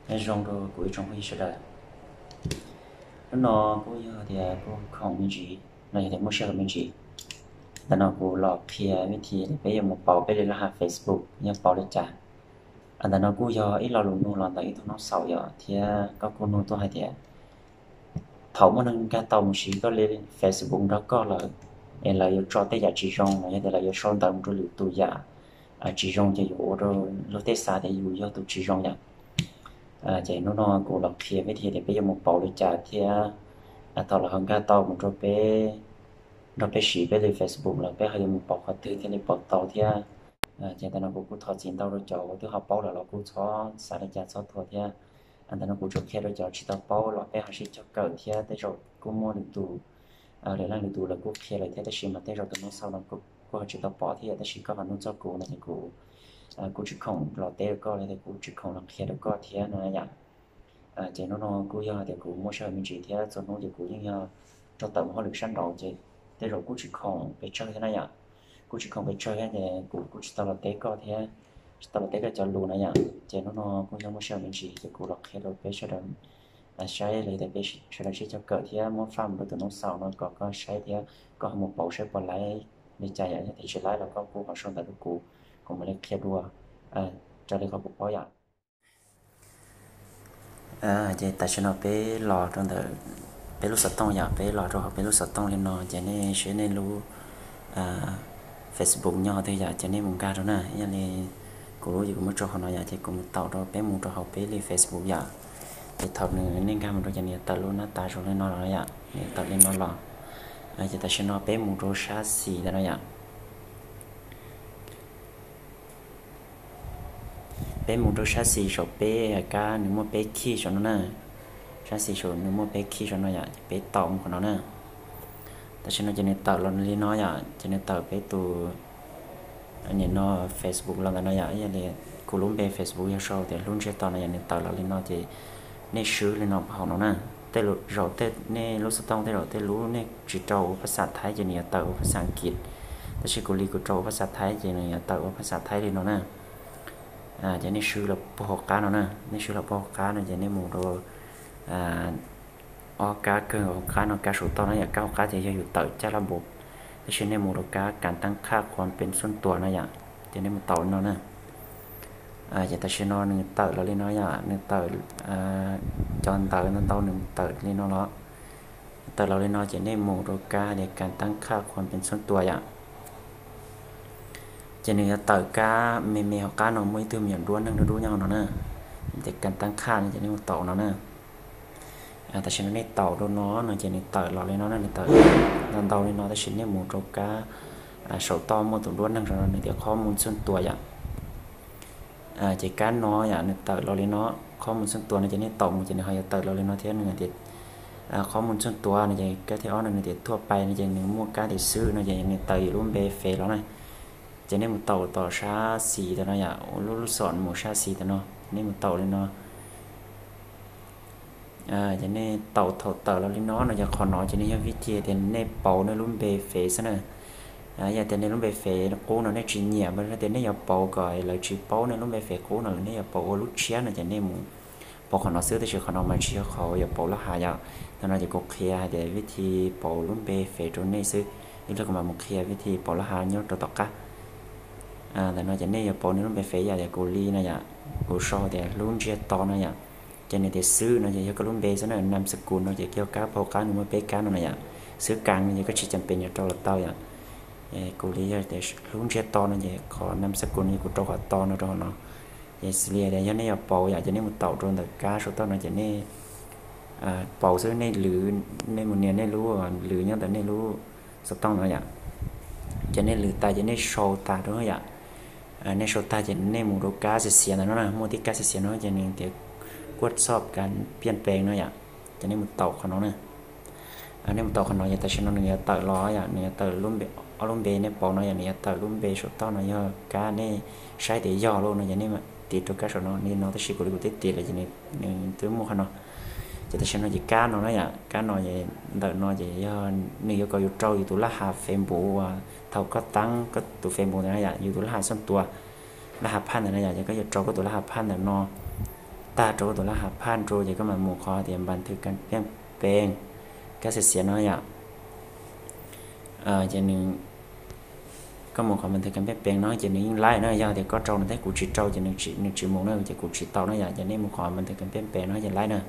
Nyob zoo rau kuv ib tsoom phooj ywg sawv daws. Hnub no kuj yog tias kuj khoom me ntsis no, yog tias muaj sij hawm me ntsis, ntawm no kuv los qhia vib thi peb yuav mus pauv peb li laj hav Facebook yog pauv li cas. Ntawm no kuj yog ib lo lus nug los ntawm ib tug noob xaum yom, thiab koj kuj nug tuaj hais tias thaum muaj neeg nkag tau mus siv koj li Facebook nrog koj lawm, es lawv yuav tso tej yam tsis zoo los yog tias lawv yuav sau ntawv mus rau lwm tus yam tsis zoo, ces yuav ua rau luag tej xav tias yus yog tus tsis zoo yom. Ces hnub no kuv los qhia vib thi tias peb yuav mus pauv li cas thiab thaum lawv ho nkag tau mus rau peb, nrog peb siv peb li Facebook los peb ho yuav mus pauv qhov twg thiaj li pauv tau thiab. Ces ntawm no kuv kuj thov txim ntau rau cov uas twb ho paub lawm los kuj txhob xav li cas txhob thuam thiab. Ntawm no kuv tsuas qhia rau cov tsis tau paub los peb ho sib cog kawm thiab, tej zaum kuj muaj lwm tus, lwm leej lwm tus lawv kuj qhia lawm thiab, tab sis mas tej zaum tus noob xaum no kuj ho tsis tau pom thiab, tab sis koj ho nug txog kuv no ces kuv kuj tsis khoom los teb rau koj li, kuv tsis khoom los qhia rau koj thiab no yom. Ces hnub no kuj yog tias kuv muaj sij hawm me ntsis thiab txhua hnub ces kuv yeej yog rau tawm mus hauj lwm sab nraud ces tej zaum kuj tsis khoom pes tsawg thiab na yom. Kuj tsis khoom pes tsawg thiab ces kuv kuj tsis tau los teb koj thiab, tsis tau los teb koj cov lus na yom. Ces hnub no kuj yog muaj sij hawm me ntsis ces kuv los qhia rau peb sawv daws saib li tias peb sawv daws sib cog kawm thiab muab faj mus rau tus noob xaum no kom koj saib thiab koj ho mus pauv saib puas laib li cas yom, yog tias tsis laib los koj kuj ho sau ntawv rau kuv, kuv mam li qhia dua raws li qhov kuv paub yom. Ces tam sim no peb los rau ntawm peb lub xov tooj yom, peb los rau hauv peb lub xov tooj li no ces nej saib nej lub Facebook nyob twg yom, ces nej mus nkag rau na. Yog li kuv lub ces kuv muab tso hauv no yom, ces kuv mus taum rau peb mus rau hauv peb li Facebook yom. Ces thaum nws nej nkag mus rau ces nws yuav tawm lub nab tas zoo li no los yom, nws yuav tawm li no los. Ces tam sim no peb mus rau sab xis ntawm no yom. Peb mus rau sab xis saum peb kab nws muaj peb khij saum no na. Sab xis saum nws muaj peb khij saum no yom, ces peb taum mus qhov no na. Tam sim no ces nws tawm los li no yom, ces nws tawm peb tus nim no Facebook los ntawm no yom, yog li kuv lub npe Facebook yog sau tias Hlub Ntsiag To no yom, nws tawm los li no ces nej swb li no hauv no na. Tej zaum tej nej lub xov tooj tej zaum tej lub nej tsis rau ua phas xas Thaib ces nws yuav tawm ua phas xas Askiv, tab sis kuv li kuv rau ua phas xas Thaib ces nws yuav tawm ua phas xas Thaib li no na. Ces nej swb los puag hauv qab no na, nej swb los puag hauv qab no ces nej mus rau ob kab kawg hauv qab no, kab saum toj no yom, kab hauv qab ces yog yus tawm caj laj npus, tab sis nej mus rau kab Kas Tab Khaj Khuam Pes Xuam Tuam no yom, ces nej mus taum li no na. Ces tam sim no nws tawm los li no yom, nws tawm cov ntawv ntau ntau nws tawm li no los. Tawm los li no ces nej mus rau kab tias Kas Tab Khaj Khuam Pes Xuam Tuam yom. Ces nws yuav tawm kab me me hauv qab no muaj ib tug me nyuam duab neeg dub dub nyob hauv no na, tias Kas Tab Khaj no ces nej mus taum no na. Tam sim no nej taum rau no no ces nws tawm los li no na, nws tawm ntau ntau li no tab sis nej mus rau kab saum toj muaj tus duab neeg no nws tias Khob Mus Xuam Tuam yom. Ces kab no yom nws tawm los li no, Khob Mus Xuam Tuam no ces nej taum mus ces nws ho yuav tawm los li no thiab, nws tias Khob Mus Xuam Tuam no ces kab thib ob no nws tias Thuaj Pais no ces nws muaj kab tias Xwb no ces nws tawm yus lub npe Fev los na. Ces nej mus taum tom sab xis ntawm no yom, ua lub lub xom mus sab xis ntawm no, nej mus taum li no. Ces nej taum thaum tawm los li no no ces qhov no ces nej yog vib thib tias nej pauv nej lub npe Fev xwb na. Yog tias nej lub npe Fev qub no nej tsis nyiam, tias nej yuav pauv kom lawv tsis paub nej lub npe Fev qub no lawm nej yuav pauv ua lub tshiab no ces nej mus pauv qhov no xwb, tab sis qhov no mas tsis yog qhov yuav pauv laj hav yom. Ntawm no ces kuv qhia hais tias vib thi pauv lub npe Fev rau nej xwb, ib pliag kuv mam mus qhia vib thi pauv laj hav nyob rau tom qab. Ntawm no ces nej yuav pauv nej lub npe Fev yom, tias kuv li no yom, kuv sau tias Hlub Ntsiag To no yom. Ces nws tias Xwb no ces yog koj lub npe xwb na, Nam Sa Kus no ces yog kab puag hauv qab nws muaj peb kab no na yom. Xwb Kas no ces koj tsis cas pes yuav rau los tau yom. Kuv li yog tias Hlub Ntsiag To no ces qhov Nam Sa Kus no ces kuv rau qhov To no rau hauv no. Ces xws li tias yog nej yuav pauv yom ces nej mus taum rau ntawm kab saum toj no ces nej pauv xwb, nej lwv, nej mus nias nej lub lwv nyob ntawm nej lub xov tooj no yom. Ces nej lwv tas ces nej sau tas rau yom. Nej sau tag ces nej mus rau kab xiav xiav ntawm no na, muaj tib kab xiav xiav no ces nws tias Kuaj Txhoj Kas Piaj Pees no yom. Ces nej mus taum qhov no na. Nej mus taum qhov no ces tam sim no nws yuav tawm los yom, nws yuav tawm ob lub npe nej pauv no yom, nws yuav tawm lub npe saum toj no yog kab nej saib tias yog lawm no ces nej tiv rau kab saum no li no, tab sis kuv li kuv twb tiv lawm ces nws twb muaj qhov no. Ces tam sim no ces kab no na yom, kab no ntawm no ces yog nws yuav kom yus rau yus tus laj hav Facebook uas thaum koj tab koj tus Facebook ntawm no yom, yus tus laj hav xoj tua, laj hav phaj ntawm no yom, ces koj yuav rau koj tus laj hav phaj ntawm no. tag rau tus laj hav phaj rau ces koj mam mus qhov tias npas thwv kas piaj pees, kab xiav xiav no yom. Ces nws, koj mus qhov npas thwv kas piaj pees no ces nws yeej laib na, yog tias koj rau nws thiab kuv tsis rau ces nws tsis mus na, ces kuv tsis tau na yom, ces nej mus qhov npas thwv kas piaj pees no ces laib na.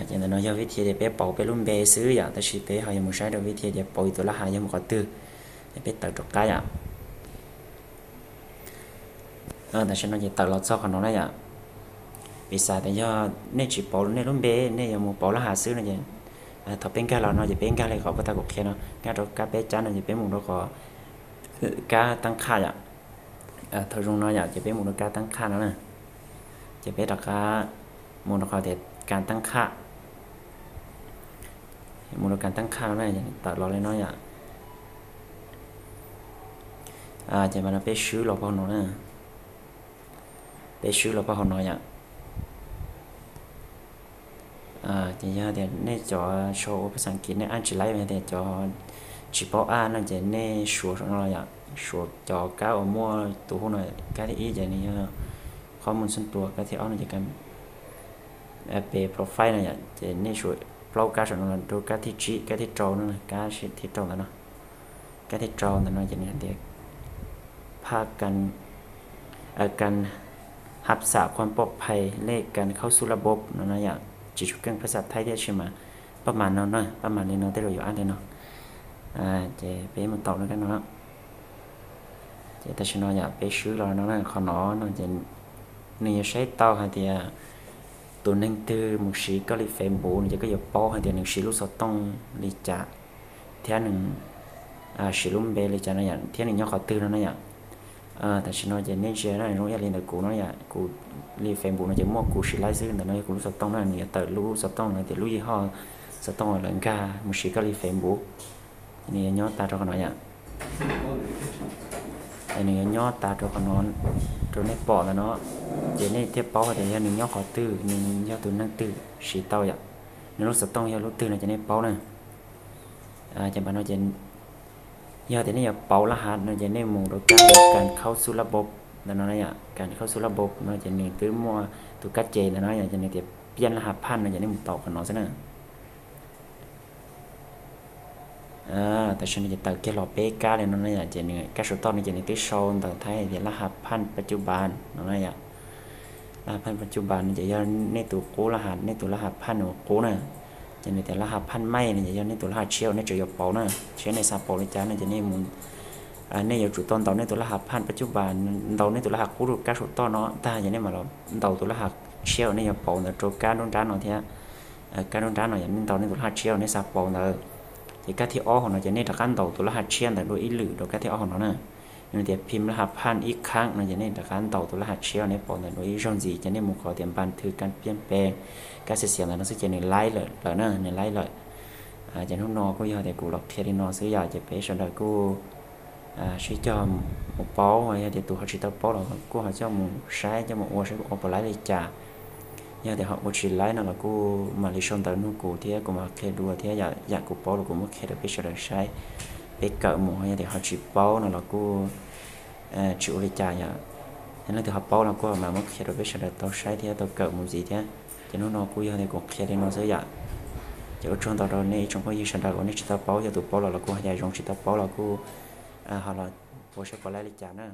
Ces ntawm no yog vib thia tias peb pauv peb lub npe xwb yom, tab sis peb ho yuav mus saib rau vib thia tias pauv yus tus laj hav yog mus qhov twg, ces peb tawm rov qab yom. Tam sim no ces tawm los txog qhov no na yom. Piv xam tias yog nej tsis pauv nej lub npe, nej yuav mus pauv laj hav xwb no ces thaum peb nkag los no ces peb nkag li qhov puag ta kuv qhia no, nkag rau kab peb cab no ces peb mus rau qhov kab tab qhaj yom. Thaum zoo no yom ces peb mus rau kab tab qhaj no na, ces peb rov qab mus rau qhov tias kas tab qhaj, mus rau kas tab qhaj no na, tawm los li no yom. Ces mas no peb swb los pab hauv no na, peb swb los pab hauv no yom. Ces yog tias nej cov sau ua phas xas kiv nej ab tsis laib, yog tias cov tsis paub ab no ces nej suav saum no los yom, suav cov kab uas muaj tus hu no, kab thib ib ces nws yog qhov mus xub tua, kab thib ob no ces peb profile no yom, ces nej suav plaub kab saum no los rau kab thib tsib, kab thib rau no, kab thib rau ntawd no, kab thib rau ntawd no ces nws hais tias phaj kas, kas hab xam khuam poj phais lej kas khaub xub laj bob no no yom, tsis tshua keej phas xas thaib thiab sis mas paj mas no na, paj mas li no tej zaum yuav ab li no. Ces peb mus tau no kab no. Ces tam sim no yom peb swb los no na, qhov no no ces nws yuav saib tau hais tias tus neeg twg mus siv koj li Facebook no ces koj yuav paub hais tias nws siv lub xov tooj li cas thiab nws siv lub npe li cas no yom, thiab nws nyob qhov twg no na yom. Tam sim no ces nej ntsia na zoo ib yam li ntawm kuv no yom, kuv li Facebook no ces muaj kuv siv laib xwb, ntawm no yog kuv lub xov tooj na, nws yuav tawm lub xov tooj no tias lub yig hoj xov tooj uas lawv nkag mus siv koj li Facebook, nws yuav nyob tas rau qhov no yom. Nws yuav nyob tas rau qhov no rau nej pom ntawm no, ces nej thiaj paub hais tias yog nws nyob qhov twg, nws yog tus neeg twg siv tau yom, nws lub xov tooj yog lub twg no ces nej paub na. Ces mas no ces yog tias nej yuav pauv laj hav no ces nej mus rau kab kas khaub xub laj bob ntawm no na yom, kas khaub xub laj bob no ces nws twb muaj tus kab ces ntawm no yom, ces nws tias piaj laj hav phaj no ces nej mus tau qhov no xwb na. Tam sim no ces tawm kiag los peb kab li no na yom, ces nws kab saum toj no ces nws twb sau ntawv Thaib hais tias laj hav phaj paj cuj pas no na yom. Laj hav phaj paj cuj pas no ces yog nej tus qub laj hav, nej tus laj hav phaj nws qub na. Ces nws tias laj hav phaj maij no ces yog nej tus laj hav tshiab uas nej tseem yuav pauv na. Saib nej xav pauv li cas no ces nej mus, nej yuav tsum tau ntaus nej tus laj hav phaj paj cuj pas, ntaus nej tus laj hav qub rau kab saum toj no tag ces nej mam los ntaus tus laj hav tshiab uas nej yuav pauv ntawd rau kab nruab nrab no thiab. Kab nruab nrab no yog nej ntaus nej tus laj hav tshiab uas nej xav pauv ntawd. Ces kab thib ob hauv no ces nej rov qab ntaus tus laj hav tshiab ntawd dua ib lwm rau kab thib ob hauv no na. Nws tias phim laj hav phaj ib khaab no ces nej rov qab ntaus tus laj hav tshiab uas nej pauv ntawd dua ib zaug ntxiv ces nej mus qhov tias npas thwv kas piaj pees, kab xiav xiav ntawd no xwb ces nws laib lawm na, nws laib lawm. Ces hnub no kuj yog tias kuv los qhia li no xwb yom, ces peb sawv daws kuj sib cog mus paub, yog tias tus ho tsis tau paub los kuj ho coj mus saib coj mus ua saib ua puas laib li cas. Yog tias ho ua tsis laib no los kuj mam li sau ntawv nug kuv thiab kuv mam qhia dua thiab, yam kuv paub los kuv muab qhia rau peb sawv daws saib, peb kawm mus. Yog tias ho tsis paub no los kuj tsis ua li cas yom. Yog leej twg ho paub los kuj mam muab qhia rau peb sawv daws tau saib thiab tau kawm mus ntxiv thiab. Ces hnub no kuj yog tias kuv qhia li no xwb yom. Ces ua tsaug ntau rau nej ib tsoom phooj ywg sawv daws uas nej tsis tau paub, yog tus paub los los kuj hais tias zoo, tsis tau paub los kuj ho los ua saib puas laib li cas na.